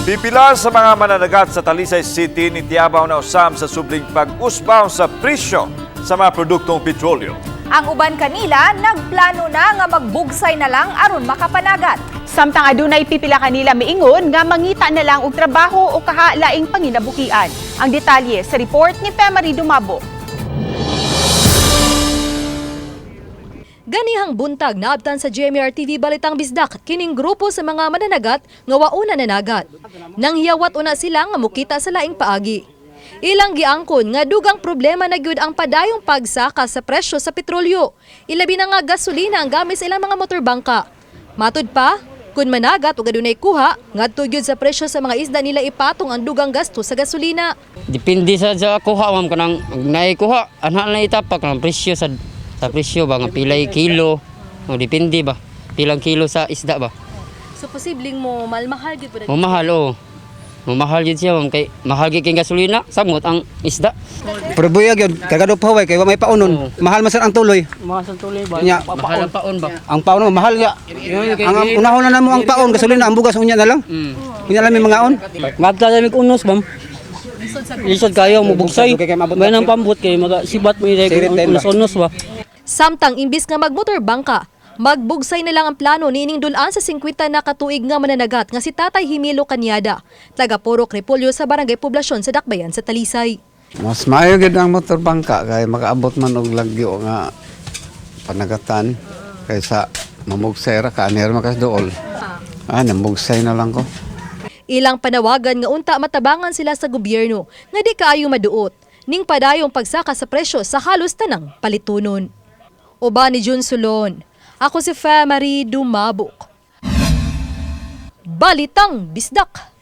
Pipila sa mga mananagat sa Talisay City nitiabaw na usab sa subling pag-usbaw sa presyo sa mga produktong petrolyo. Ang uban kanila nagplano na nga magbugsay na lang aron makapanagat. Samtang adunay pipila kanila miingon nga mangita na lang og trabaho o kaha laing panginabuhian. Ang detalye sa report ni Femary Dumabo. Ganihang buntag naabtan sa GMR TV Balitang Bisdak kining grupo sa mga mananagat nga wauna nanagat. Nang hiyawat una sila nga mukita sa laing paagi. Ilang giangkon nga dugang problema na gyud ang padayong pagsaka sa presyo sa petrolyo. Ilabi na nga gasolina ang gamit sa ilang mga motorbangka. Matud pa, kung managat ug adunay kuha, ngadto gyud sa presyo sa mga isda nila ipatong ang dugang gasto sa gasolina. Depende sa kuha, ma'am, kanang naay kuha, ana na itapak kanang presyo sa presyo ba nga pilay kilo. O depende ba pilang kilo sa isda ba. So posibleng mo malmahal gyud O mahal o. Mamahal yun siya, ma'am, kay mahal gyud kay gasolina, samot ang isda. Pero buyag yun, kagado pa kay wa may paunon. Mahal man sir ang tuloy. Mahal sa tuloy ba? Nya, Mahal ang paon ba? ang paon mahal nga. Ang unahon na namo ang paon, gasolina, ang bugas unya na lang. Unya lang may mga on. Madta sa mig unos, ma'am. Lisod kayo mubugsay. Kay maabot May nang pambot kay maga sibat mo Sirit ire din ba? unos-unos ba. Samtang imbis nga magmotor bangka, magbugsay na lang ang plano niining dulaan sa 50 na katuig nga mananagat nga si Tatay Himilo Kanyada, taga Purok Repolyo sa Barangay Poblasyon sa Dakbayan sa Talisay. Mas maayo gid ang motor bangka kay makaabot man og lagyo nga panagatan kaysa mamugsay ra ka anir makas duol. Ah, namugsay na lang ko. Ilang panawagan nga unta matabangan sila sa gobyerno nga di kaayo maduot ning padayong pagsaka sa presyo sa halos tanang palitunon. Uban ni Jun Sulon, ako si Fe Marie Dumabok. Balitang Bisdak.